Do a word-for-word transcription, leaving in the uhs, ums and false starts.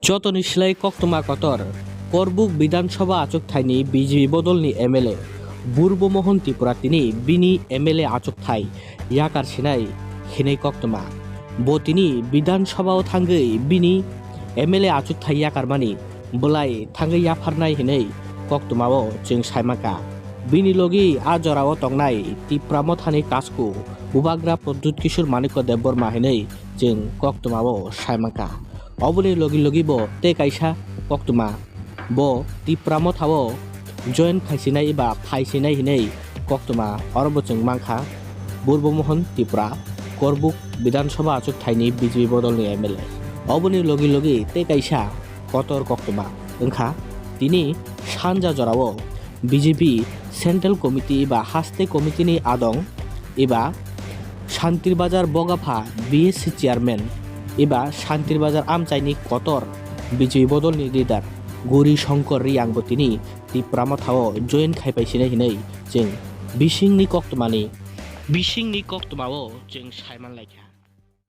Jotoni slai koktwma kotor, Korbuk Bidhan Sabha achukthaini B J P bodolni M L A Burbo Mohon Tripura tini bini M L A achukthai yakar sinai hinwi koktwma. Bo tini Bidhan Sabha o thangwi bini M L A achukthai yakarmani bwlai thangwi yapharnai hinwi koktwmao chwng saimankha. Bini logi a jorao tongnai Tipra Mothani Kasku Bubagra Pradyut Kishore Manikya Debbarma hinwi chwng koktwmao saimankha. Oboni logi logi bo tei kaisa koktwma, bo Tipra Mothao join khaisinai eba phaisinai hinwi koktwma oro bo chwng mankha Burbo Mohon Tripura, Korbuk Bidhan Sabha achukthaini B J P bodolni M L A. Oboni logi logi tei kaisa kotor koktwma wngkha, tini sanja jorao B J P Central Committee eba Haste Committee ni adong eba Shantir Bazar Bogapha B S C chairman eba Shantir Bazar amchaini kotor B J P bodolni leader Guri Shankar Reang bo tini Tipra Mothao join khaipai sinai hinwi chwng bisingni koktwmani, bisingni koktwmao chwng saiman laikha.